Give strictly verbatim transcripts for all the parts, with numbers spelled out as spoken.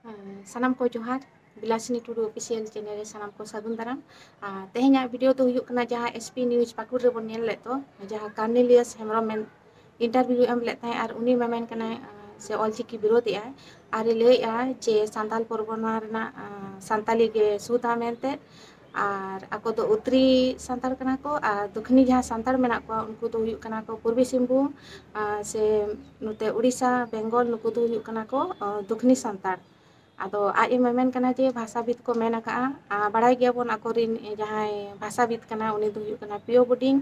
ᱦᱮᱸ, ᱥᱟᱱᱟᱢ ᱠᱚ ᱡᱚᱦᱟᱨ᱾ ᱵᱤᱞᱟᱥᱤᱱᱤ ᱴᱩᱰᱩ ᱚᱯᱷᱤᱥᱤᱭᱟᱞ ᱪᱮᱱᱮᱞ ᱨᱮ ᱥᱟᱱᱟᱢ ᱠᱚ ᱥᱟᱹᱜᱩᱱ ᱫᱟᱨᱟᱢ᱾ ᱟᱨ ᱛᱮᱦᱮᱧᱟᱜ ᱵᱷᱤᱰᱤᱭᱳ ᱫᱚ ᱦᱩᱭᱩᱜ ᱠᱟᱱᱟ, ᱡᱟᱦᱟᱸ ᱮᱥ ᱯᱤ ᱱᱤᱭᱩᱡᱽ ᱯᱟᱹᱠᱩᱲ ᱨᱮᱵᱚᱱ ᱧᱮᱞ ᱞᱮᱫ ᱫᱚ, ᱡᱟᱦᱟᱸ ᱠᱟᱨᱱᱮᱞᱤᱭᱟᱥ ᱦᱮᱢᱵᱨᱚᱢ ᱢᱮᱱ ᱤᱱᱴᱟᱨᱵᱷᱤᱭᱩ ᱮᱢ ᱞᱮᱫ ᱛᱟᱦᱮᱸᱫ, ᱟᱨ ᱩᱱᱤ ᱢᱮᱢᱮᱱ ᱠᱟᱱᱟᱭ, ᱟᱸ, ᱥᱮ ᱚᱞᱪᱤᱠᱤ ᱵᱤᱨᱳᱫᱷ ᱮᱜᱼᱟᱭ, ᱟᱨᱮ ᱞᱟᱹᱭᱮᱜᱼᱟ ᱡᱮ ᱥᱟᱱᱛᱟᱞ ᱯᱚᱨᱜᱚᱱᱟ ᱨᱮᱱᱟᱜ, ᱟᱸ, ᱥᱟᱱᱛᱟᱞᱤ ᱜᱮ ᱥᱩᱫᱷᱟ ᱢᱮᱱᱛᱮ, ᱟᱨ ᱟᱠᱚ ᱫᱚ ᱩᱛᱛᱨᱤ ᱥᱟᱱᱛᱟᱲ ᱠᱟᱱᱟ ᱠᱚ, ᱟᱨ ᱫᱚᱠᱷᱤᱱᱤ ᱡᱟᱦᱟᱸ ᱥᱟᱱᱛᱟᱲ ᱢᱮᱱᱟᱜ ᱠᱚᱣᱟ, ᱩᱱᱠᱩ ᱫᱚ ᱦᱩᱭᱩᱜ ᱠᱟᱱᱟ ᱠᱚ ᱯᱩᱨᱵᱤ ᱥᱤᱝᱵᱷᱩᱢ, ᱟᱨ ᱥᱮ ᱱᱚᱛᱮ ᱩᱲᱤᱥᱥᱟ, ᱵᱮᱝᱜᱚᱞ, ᱱᱩᱠᱩ ᱫᱚ ᱦᱩᱭᱩᱜ ᱠᱟᱱᱟ ᱠᱚ, ᱟᱨ ᱫᱚᱠᱷᱤᱱᱤ ᱥᱟᱱᱛᱟᱲ᱾ ᱟᱫᱚ ᱟᱡ ᱮ ᱢᱮᱢᱮᱱ ᱠᱟᱱᱟ ᱡᱮ ᱵᱷᱟᱥᱟᱵᱤᱫ ᱠᱚ ᱢᱮᱱ ᱟᱠᱟᱜᱼᱟ, ᱟᱨ ᱵᱟᱲᱟᱭ ᱜᱮᱭᱟᱵᱚᱱ ᱟᱠᱚᱨᱮᱱ ᱡᱟᱦᱟᱸᱭ ᱵᱷᱟᱥᱟᱵᱤᱫ ᱠᱟᱱᱟ, ᱩᱱᱤ ᱫᱚ ᱦᱩᱭᱩᱜ ᱠᱟᱱᱟ ᱯᱤᱭᱳ ᱵᱳᱰᱤᱝ᱾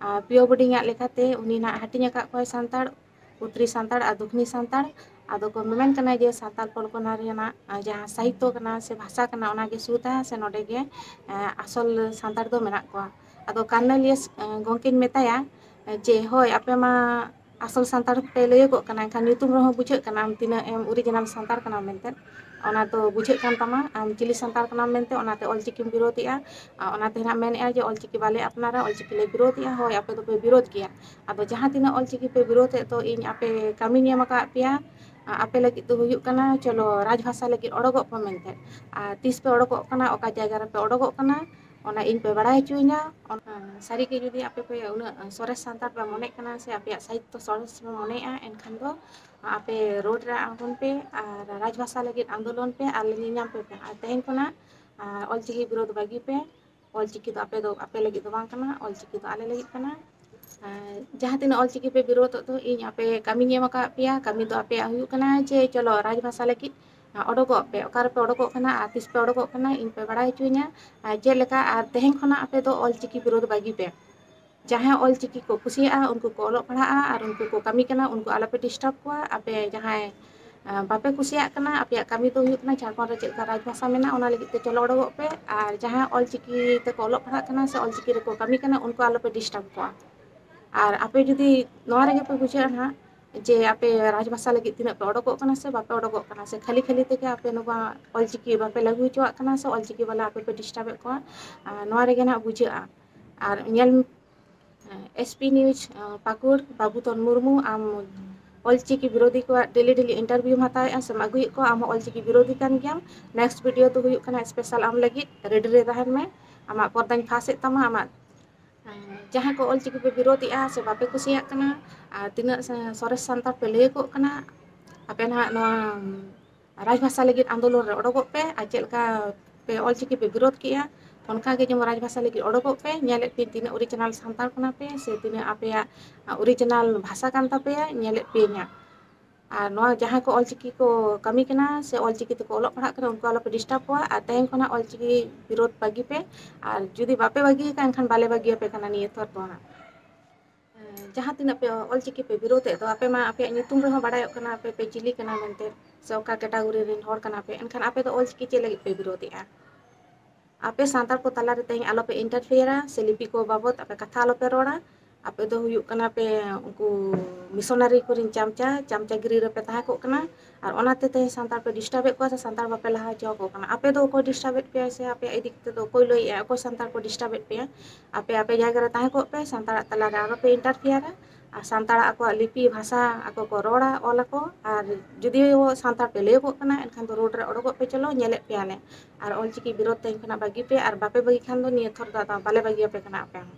ᱟᱨ ᱯᱤᱭᱳ ᱵᱳᱰᱤᱝ ᱟᱜ ᱞᱮᱠᱟᱛᱮ ᱩᱱᱤ ᱱᱟᱜ ᱦᱟᱹᱴᱤᱧ ᱟᱠᱟᱫ ᱠᱚᱣᱟᱭ ᱥᱟᱱᱛᱟᱲ, ᱩᱛᱛᱨᱤ ᱥᱟᱱᱛᱟᱲ ᱟᱨ ᱫᱚᱠᱷᱤᱱᱤ ᱥᱟᱱᱛᱟᱲ᱾ ᱟᱫᱚ ᱠᱚ ᱢᱮᱢᱮᱱ ᱠᱟᱱᱟ ᱡᱮ ᱥᱟᱱᱛᱟᱲ ᱯᱚᱨᱜᱚᱱᱟ ᱨᱮᱱᱟᱜ, ᱟᱸ, ᱡᱟᱦᱟᱸ ᱥᱟᱦᱤᱛᱛᱚ ᱠᱟᱱᱟ ᱥᱮ ᱵᱷᱟᱥᱟ ᱠᱟᱱᱟ, ᱚᱱᱟᱜᱮ ᱥᱩᱫᱷᱟ ᱥᱮ ᱱᱚᱰᱮ ᱜᱮ, ᱟᱸ, ᱟᱥᱚᱞ ᱥᱟᱱᱛᱟᱲ ᱫᱚ ᱢᱮᱱᱟᱜ ᱠᱚᱣᱟ᱾ ᱟᱫᱚ ᱠᱟᱨᱱᱮᱞᱤᱭᱟᱥ, ᱟᱸ, ᱜᱚᱢᱠᱮᱧ ᱢᱮᱛᱟᱭᱟ ᱡᱮ, ᱦᱳᱭ, ᱟᱯᱮ ᱢᱟ ᱟᱥᱚᱞ ᱥᱟᱱᱛᱟᱲ ᱯᱮ ᱞᱟᱹᱭᱟᱹᱜᱚᱜ ᱠᱟᱱᱟ, ᱮᱱᱠᱷᱟᱱ ᱧᱩᱛᱩᱢ ᱨᱮᱦᱚᱸ ᱵᱩᱡᱷᱟᱹᱜ ᱠᱟᱱᱟ ᱟᱢ ᱛᱤᱱᱟᱹᱜ ᱮᱢ ᱚᱨᱤᱡᱤᱱᱟᱞ ᱥᱟᱱᱛᱟᱲ ᱠᱟᱱᱟᱢ ᱢᱮᱱᱛᱮ᱾ ᱚᱱᱟ ᱫᱚ ᱵᱩᱡᱷᱟᱹᱜ ᱠᱟᱱ ᱛᱟᱢᱟ ᱟᱢ ᱪᱤᱞᱤ ᱥᱟᱱᱛᱟᱲ ᱠᱟᱱᱟᱢ ᱢᱮᱱᱛᱮ, ᱚᱱᱟᱛᱮ ᱚᱞᱪᱤᱠᱤᱢ ᱵᱤᱨᱳᱫᱷᱮᱜᱼᱟ᱾ ᱟᱨ ᱚᱱᱟᱛᱮ ᱱᱟᱜ ᱢᱮᱱᱮᱜᱼᱟ ᱡᱮ ᱚᱞᱪᱤᱠᱤ ᱵᱟᱞᱮ ᱟᱯᱱᱟᱨᱟ, ᱚᱞᱪᱤᱠᱤ ᱞᱮ ᱵᱤᱨᱳᱫᱷ ᱜᱮᱭᱟ᱾ ᱦᱳᱭ, ᱟᱯᱮ ᱫᱚᱯᱮ ᱵᱤᱨᱳᱫᱷ ᱜᱮᱭᱟ᱾ ᱟᱫᱚ ᱡᱟᱦᱟᱸ ᱛᱤᱱᱟᱹᱜ ᱚᱞᱪᱤᱠᱤ ᱯᱮ ᱵᱤᱨᱳᱫᱷᱮᱫ ᱫᱚ, ᱤᱧ ᱟᱯᱮ ᱠᱟᱹᱢᱤᱧ ᱮᱢ ᱟᱠᱟᱫ ᱯᱮᱭᱟ, ᱟ-, ᱟᱯᱮ ᱞᱟᱹᱜᱤᱫ ᱫᱚ ᱦᱩᱭᱩᱜ ᱠᱟᱱᱟ, ᱪᱚᱞᱚ ᱨᱟᱡᱽᱵᱷᱟᱥᱟ ᱞᱟᱹᱜᱤᱫ ᱚᱰᱚᱠᱚᱜ ᱯᱮ ᱢᱮᱱᱛᱮ᱾ ᱟᱨ ᱛᱤᱥ ᱯᱮ ᱚᱰᱚᱠᱚᱜ ᱠᱟᱱᱟ, ᱚᱠᱟ ᱡᱟᱭᱜᱟ ᱨᱮᱯᱮ ᱚᱰᱚᱠᱚᱜ ᱠᱟᱱᱟ, ᱚᱱᱟ ᱤᱧ ᱯᱮ ᱵᱟᱲᱟᱭ ᱦᱚᱪᱚᱧᱟ᱾ ᱚᱱᱟ ᱥᱟᱹᱨᱤᱜᱮ ᱡᱩᱫᱤ ᱟᱯᱮ ᱯᱮ ᱩᱱᱟᱹᱜ ᱥᱚᱨᱮᱥ ᱥᱟᱱᱛᱟᱲ ᱯᱮ ᱢᱚᱱᱮᱜ ᱠᱟᱱᱟ ᱥᱮ ᱟᱯᱮᱭᱟᱜ ᱥᱟᱦᱤᱛᱛᱚ ᱥᱚᱨᱮᱥ ᱯᱮ ᱢᱚᱱᱮᱭᱮᱜᱼᱟ, ᱮᱱᱠᱷᱟᱱ ᱫᱚ ᱟᱯᱮ ᱨᱳᱰ ᱨᱮ ᱟᱬᱜᱚᱱ ᱯᱮ ᱟᱨ ᱨᱟᱡᱽᱵᱷᱟᱥᱟ ᱞᱟᱹᱜᱤᱫ ᱟᱱᱫᱳᱞᱚᱱ ᱯᱮ, ᱟᱞᱮ ᱧᱮᱧᱟᱢ ᱯᱮ ᱯᱮ᱾ ᱟᱨ ᱛᱮᱦᱮᱧ ᱠᱷᱚᱱᱟᱜ, ᱟᱨ ᱚᱞᱪᱤᱠᱤ ᱵᱤᱨᱳᱫᱷ ᱵᱟᱹᱜᱤ ᱯᱮ᱾ ᱚᱞᱪᱤᱠᱤ ᱫᱚ ᱟᱯᱮ ᱫᱚ, ᱟᱯᱮ ᱞᱟᱹᱜᱤᱫ ᱫᱚ ᱵᱟᱝ ᱠᱟᱱᱟ, ᱚᱞᱪᱤᱠᱤ ᱫᱚ ᱟᱞᱮ ᱞᱟᱹᱜᱤᱫ ᱠᱟᱱᱟ᱾ ᱟᱨ ᱡᱟᱦᱟᱸ ᱛᱤᱱᱟᱹᱜ ᱚᱞᱪᱤᱠᱤ ᱯᱮ ᱵᱤᱨᱳᱫᱷᱚᱜ ᱫᱚ, ᱤᱧ ᱟᱯᱮ ᱠᱟᱹᱢᱤᱧ ᱮᱢ ᱟᱠᱟᱫ ᱯᱮᱭᱟ᱾ ᱠᱟᱹᱢᱤ ᱫᱚ ᱟᱯᱮᱭᱟᱜ ᱦᱩᱭᱩᱜ ᱠᱟᱱᱟ ᱡᱮ ᱪᱚᱞᱚ ᱨᱟᱡᱽᱵᱷᱟᱥᱟ ᱞᱟᱹᱜᱤᱫ, ᱟ, ᱚᱰᱚᱠᱚᱜ ᱯᱮ᱾ ᱚᱠᱟ ᱨᱮᱯᱮ ᱚᱰᱚᱠᱚᱜ ᱠᱟᱱᱟ ᱟᱨ ᱛᱤᱥ ᱯᱮ ᱚᱰᱚᱠᱚᱜ ᱠᱟᱱᱟ, ᱤᱧ ᱯᱮ ᱵᱟᱲᱟᱭ ᱦᱚᱪᱚᱧᱟ᱾ ᱟᱨ ᱪᱮᱫ ᱞᱮᱠᱟ, ᱟᱨ ᱛᱮᱦᱮᱧ ᱠᱷᱚᱱᱟᱜ ᱟᱯᱮ ᱫᱚ ᱚᱞᱪᱤᱠᱤ ᱵᱤᱨᱳᱫᱷ ᱵᱟᱹᱜᱤ ᱯᱮ᱾ ᱡᱟᱦᱟᱸᱭ ᱚᱞᱪᱤᱠᱤ ᱠᱚ ᱠᱩᱥᱤᱭᱟᱜᱼᱟ, ᱩᱱᱠᱩ ᱠᱚ ᱚᱞᱚᱜ ᱯᱟᱲᱦᱟᱜᱼᱟ, ᱟᱨ ᱩᱱᱠᱩ ᱠᱚ ᱠᱟᱹᱢᱤ ᱠᱟᱱᱟ, ᱩᱱᱠᱩ ᱟᱞᱚᱯᱮ ᱰᱤᱥᱴᱟᱵᱽ ᱠᱚᱣᱟ᱾ ᱟᱯᱮ ᱡᱟᱦᱟᱸᱭ, ᱟ, ᱵᱟᱯᱮ ᱠᱩᱥᱤᱭᱟᱜ ᱠᱟᱱᱟ, ᱟᱯᱮᱭᱟᱜ ᱠᱟᱹᱢᱤ ᱫᱚ ᱦᱩᱭᱩᱜ ᱠᱟᱱᱟ ᱡᱷᱟᱲᱠᱷᱚᱸᱰ ᱨᱮ ᱪᱮᱫ ᱞᱮᱠᱟ ᱨᱟᱡᱽᱵᱷᱟᱥᱟ ᱢᱮᱱᱟᱜᱼᱟ, ᱚᱱᱟ ᱞᱟᱹᱜᱤᱫ ᱛᱮ ᱪᱚᱞᱚ ᱚᱰᱚᱠᱚᱜ ᱯᱮ᱾ ᱟᱨ ᱡᱟᱦᱟᱸᱭ ᱚᱞᱪᱤᱠᱤ ᱛᱮᱠᱚ ᱚᱞᱚᱜ ᱯᱟᱲᱦᱟᱜ ᱠᱟᱱᱟ ᱥᱮ ᱚᱞᱪᱤᱠᱤ ᱨᱮᱠᱚ ᱠᱟᱹᱢᱤ ᱠᱟᱱᱟ, ᱩᱱᱠᱩ ᱟᱞᱚᱯᱮ ᱰᱤᱥᱴᱟᱵᱽ ᱠᱚᱣᱟ᱾ ᱟᱨ ᱟᱯᱮ ᱡᱩᱫᱤ ᱱᱚᱣᱟ ᱨᱮᱜᱮ ᱯᱮ ᱵᱩᱡᱷᱟᱹᱜᱼᱟ ᱱᱟᱦᱟᱜ ᱡᱮ ᱟᱯᱮ ᱨᱟᱡᱽᱵᱷᱟᱥᱟ ᱞᱟᱹᱜᱤᱫ ᱛᱤᱱᱟᱹᱜ ᱯᱮ ᱚᱰᱚᱠᱚᱜ ᱠᱟᱱᱟ ᱥᱮ ᱵᱟᱯᱮ ᱚᱰᱚᱠᱚᱜ ᱠᱟᱱᱟ, ᱥᱮ ᱠᱷᱟᱹᱞᱤ ᱠᱷᱟᱹᱞᱤ ᱛᱮᱜᱮ ᱟᱯᱮ ᱱᱚᱣᱟ ᱚᱞᱪᱤᱠᱤ ᱵᱟᱯᱮ ᱞᱟᱹᱜᱩ ᱦᱚᱪᱚᱣᱟᱜ ᱠᱟᱱᱟ ᱥᱮ ᱚᱞᱪᱤᱠᱤ ᱵᱟᱞᱟ ᱟᱯᱮ ᱯᱮ ᱰᱤᱥᱴᱟᱵᱮᱫ ᱠᱚᱣᱟ, ᱟᱨ ᱱᱚᱣᱟ ᱨᱮᱜᱮ ᱱᱟᱦᱟᱜ ᱵᱩᱡᱷᱟᱹᱜᱼᱟ᱾ ᱟᱨ ᱧᱮᱞ, ᱮᱥ ᱯᱤ ᱱᱤᱭᱩᱡᱽ, ᱯᱟᱹᱠᱩᱲ, ᱵᱟᱹᱵᱩᱛᱚᱱ ᱢᱩᱨᱢᱩ, ᱟᱢ ᱚᱞᱪᱤᱠᱤ ᱵᱤᱨᱳᱫᱷᱤ ᱠᱚᱣᱟᱜ ᱰᱮᱞᱤ ᱰᱮᱞᱤ ᱤᱱᱴᱟᱨᱵᱷᱤᱭᱩᱢ ᱦᱟᱛᱟᱣᱮᱫᱼᱟ ᱥᱮᱢ ᱟᱹᱜᱩᱭᱮᱫ ᱠᱚᱣᱟ, ᱟᱢ ᱦᱚᱸ ᱚᱞᱪᱤᱠᱤ ᱵᱤᱨᱳᱫᱷᱤ ᱠᱟᱱ ᱜᱮᱭᱟᱢ᱾ ᱱᱮᱠᱥᱴ ᱵᱷᱤᱰᱤᱭᱳ ᱫᱚ ᱦᱩᱭᱩᱜ ᱠᱟᱱᱟ ᱥᱯᱮᱥᱟᱞ ᱟᱢ ᱞᱟᱹᱜᱤᱫ᱾ ᱨᱮᱰᱤ ᱨᱮ ᱛᱟᱦᱮᱱ ᱢᱮ, ᱟᱢᱟᱜ ᱯᱚᱨᱫᱟᱧ ᱯᱷᱟᱥᱮᱫ ᱛᱟᱢᱟ, ᱟᱢᱟᱜ ᱡᱟᱦᱟᱸ ᱠᱚ ᱚᱞᱪᱤᱠᱤ ᱯᱮ ᱵᱤᱨᱳᱫᱷᱮᱜᱼᱟ ᱥᱮ ᱵᱟᱯᱮ ᱠᱩᱥᱤᱭᱟᱜ ᱠᱟᱱᱟ, ᱟᱨ ᱛᱤᱱᱟᱹᱜ ᱥᱚᱨᱮᱥ ᱥᱟᱱᱛᱟᱲ ᱯᱮ ᱞᱟᱹᱭᱟᱹᱜᱚᱜ ᱠᱟᱱᱟ, ᱟᱯᱮ ᱱᱟᱦᱟᱜ ᱱᱚᱣᱟ ᱨᱟᱡᱽᱵᱷᱟᱥᱟ ᱞᱟᱹᱜᱤᱫ ᱟᱱᱫᱳᱞᱚᱱ ᱨᱮ ᱚᱰᱚᱠᱚᱜ ᱯᱮ᱾ ᱟᱨ ᱪᱮᱫ ᱞᱮᱠᱟ ᱯᱮ ᱚᱞᱪᱤᱠᱤ ᱯᱮ ᱵᱤᱨᱳᱫᱷ ᱠᱮᱜᱼᱟ, ᱚᱱᱠᱟ ᱜᱮ ᱡᱮᱢᱚᱱ ᱨᱟᱡᱽᱵᱷᱟᱥᱟ ᱞᱟᱹᱜᱤᱫ ᱚᱰᱚᱠᱚᱜ ᱯᱮ᱾ ᱧᱮᱞᱮᱫ ᱯᱮ ᱛᱤᱱᱟᱹᱜ ᱚᱨᱤᱡᱤᱱᱟᱞ ᱥᱟᱱᱛᱟᱲ ᱠᱟᱱᱟ ᱯᱮ ᱥᱮ ᱛᱤᱱᱟᱹᱜ ᱟᱯᱮᱭᱟᱜ ᱚᱨᱤᱡᱤᱱᱟᱞ ᱵᱷᱟᱥᱟ ᱠᱟᱱ ᱛᱟᱯᱮᱭᱟ, ᱧᱮᱞᱮᱫ ᱯᱮᱭᱟᱹᱧ ᱦᱟᱸᱜ᱾ ᱟᱨ ᱱᱚᱣᱟ ᱡᱟᱦᱟᱸᱭ ᱠᱚ ᱚᱞᱪᱤᱠᱤ ᱠᱚ ᱠᱟᱹᱢᱤ ᱠᱟᱱᱟ ᱥᱮ ᱚᱞᱪᱤᱠᱤ ᱛᱮᱠᱚ ᱚᱞᱚᱜ ᱯᱟᱲᱦᱟᱜ ᱠᱟᱱᱟ, ᱩᱱᱠᱩ ᱟᱞᱚᱯᱮ ᱰᱤᱥᱴᱟᱵᱽ ᱠᱚᱣᱟ᱾ ᱟᱨ ᱛᱮᱦᱮᱧ ᱠᱷᱚᱱᱟᱜ ᱚᱞᱪᱤᱠᱤ ᱵᱤᱨᱳᱫᱷ ᱵᱟᱹᱜᱤ ᱯᱮ᱾ ᱟᱨ ᱡᱩᱫᱤ ᱵᱟᱯᱮ ᱵᱟᱹᱜᱤᱭ ᱠᱷᱟᱱ, ᱮᱱᱠᱷᱟᱱ ᱵᱟᱞᱮ ᱵᱟᱹᱜᱤᱭᱟᱯᱮ ᱠᱟᱱᱟ ᱱᱤᱭᱟᱹ ᱛᱷᱚᱨ ᱫᱚ ᱦᱟᱸᱜ᱾ ᱡᱟᱦᱟᱸ ᱛᱤᱱᱟᱹᱜ ᱯᱮ ᱚᱞᱪᱤᱠᱤ ᱯᱮ ᱵᱤᱨᱳᱫᱷᱮᱫ ᱫᱚ, ᱟᱯᱮ ᱢᱟ ᱟᱯᱮᱭᱟᱜ ᱧᱩᱛᱩᱢ ᱨᱮᱦᱚᱸ ᱵᱟᱲᱟᱭᱚᱜ ᱠᱟᱱᱟ ᱟᱯᱮ ᱯᱮ ᱪᱤᱞᱤ ᱠᱟᱱᱟ ᱢᱮᱱᱛᱮ, ᱥᱮ ᱚᱠᱟ ᱠᱮᱴᱟᱜᱚᱨᱤ ᱨᱮᱱ ᱦᱚᱲ ᱠᱟᱱᱟ ᱯᱮ, ᱮᱱᱠᱷᱟᱱ ᱟᱯᱮ ᱫᱚ ᱚᱞᱪᱤᱠᱤ ᱪᱮᱫ ᱞᱟᱹᱜᱤᱫ ᱯᱮ ᱵᱤᱨᱳᱫᱷᱮᱜᱼᱟ? ᱟᱯᱮ ᱥᱟᱱᱛᱟᱲ ᱠᱚ ᱛᱟᱞᱟᱨᱮ ᱛᱮᱦᱮᱧ ᱟᱞᱚᱯᱮ ᱤᱱᱴᱟᱨᱯᱷᱤᱭᱟᱨᱟ ᱥᱮ ᱞᱤᱯᱤ ᱠᱚ ᱵᱟᱵᱚᱫ ᱟᱯᱮ ᱠᱟᱛᱷᱟ ᱟᱞᱚᱯᱮ ᱨᱚᱲᱟ᱾ ᱟᱯᱮ ᱫᱚ ᱦᱩᱭᱩᱜ ᱠᱟᱱᱟ ᱯᱮ ᱩᱱᱠᱩ ᱢᱤᱥᱚᱱᱟᱨᱤ ᱠᱚᱨᱮᱱ ᱪᱟᱢᱪᱟ, ᱪᱟᱢᱪᱟᱜᱤᱨᱤ ᱨᱮᱯᱮ ᱛᱟᱦᱮᱸ ᱠᱚᱜ ᱠᱟᱱᱟ᱾ ᱟᱨ ᱚᱱᱟᱛᱮ ᱛᱮᱦᱮᱧ ᱥᱟᱱᱛᱟᱲ ᱯᱮ ᱰᱤᱥᱴᱟᱵᱮᱫ ᱠᱚᱣᱟ ᱥᱮ ᱥᱟᱱᱛᱟᱲ ᱵᱟᱯᱮ ᱞᱟᱦᱟ ᱦᱚᱪᱚ ᱟᱠᱚ ᱠᱟᱱᱟ᱾ ᱟᱯᱮ ᱫᱚ ᱚᱠᱚᱭ ᱰᱤᱥᱴᱟᱵᱮᱫ ᱯᱮᱭᱟ ᱥᱮ ᱟᱯᱮᱭᱟᱜ ᱤᱫᱤ ᱠᱟᱛᱮ ᱫᱚ ᱚᱠᱚᱭ ᱞᱟᱹᱭᱮᱫᱼᱟ, ᱚᱠᱚᱭ ᱥᱟᱱᱛᱟᱲ ᱠᱚ ᱰᱤᱥᱴᱟᱵᱮᱫ ᱯᱮᱭᱟ? ᱟᱯᱮ ᱟᱯᱮ ᱡᱟᱭᱜᱟ ᱨᱮ ᱛᱟᱦᱮᱸ ᱠᱚᱜ ᱯᱮ, ᱥᱟᱱᱛᱟᱲᱟᱜ ᱛᱟᱞᱟᱨᱮ ᱟᱞᱚᱯᱮ ᱤᱱᱴᱟᱨᱯᱷᱤᱭᱟᱨᱟ᱾ ᱟᱨ ᱥᱟᱱᱛᱟᱲᱟᱜ ᱟᱠᱚᱣᱟᱜ ᱞᱤᱯᱤ ᱵᱷᱟᱥᱟ ᱟᱠᱚ ᱠᱚ ᱨᱚᱲᱟ, ᱚᱞ ᱟᱠᱚ᱾ ᱟᱨ ᱡᱩᱫᱤ ᱥᱟᱱᱛᱟᱲ ᱯᱮ ᱞᱟᱹᱭᱚᱜᱚᱜ ᱠᱟᱱᱟ, ᱮᱱᱠᱷᱟᱱ ᱫᱚ ᱨᱳᱰ ᱨᱮ ᱚᱰᱚᱠᱚᱜ ᱯᱮ, ᱪᱚᱞᱚ ᱧᱮᱞᱮᱫ ᱯᱮᱭᱟᱞᱮ᱾ ᱟᱨ ᱚᱞᱪᱤᱠᱤ ᱵᱤᱨᱳᱫᱷ ᱛᱮᱦᱮᱧ ᱠᱷᱚᱱᱟᱜ ᱵᱟᱹᱜᱤ ᱯᱮ, ᱟᱨ ᱵᱟᱯᱮ ᱵᱟᱹᱜᱤ ᱠᱷᱟᱱ ᱫᱚ ᱱᱤᱭᱟᱹ ᱛᱷᱚᱨ ᱫᱚ ᱟᱫᱚ ᱵᱟᱞᱮ ᱵᱟᱹᱜᱤᱭᱟᱯᱮ ᱠᱟᱱᱟ ᱟᱯᱮ ᱦᱚᱸ᱾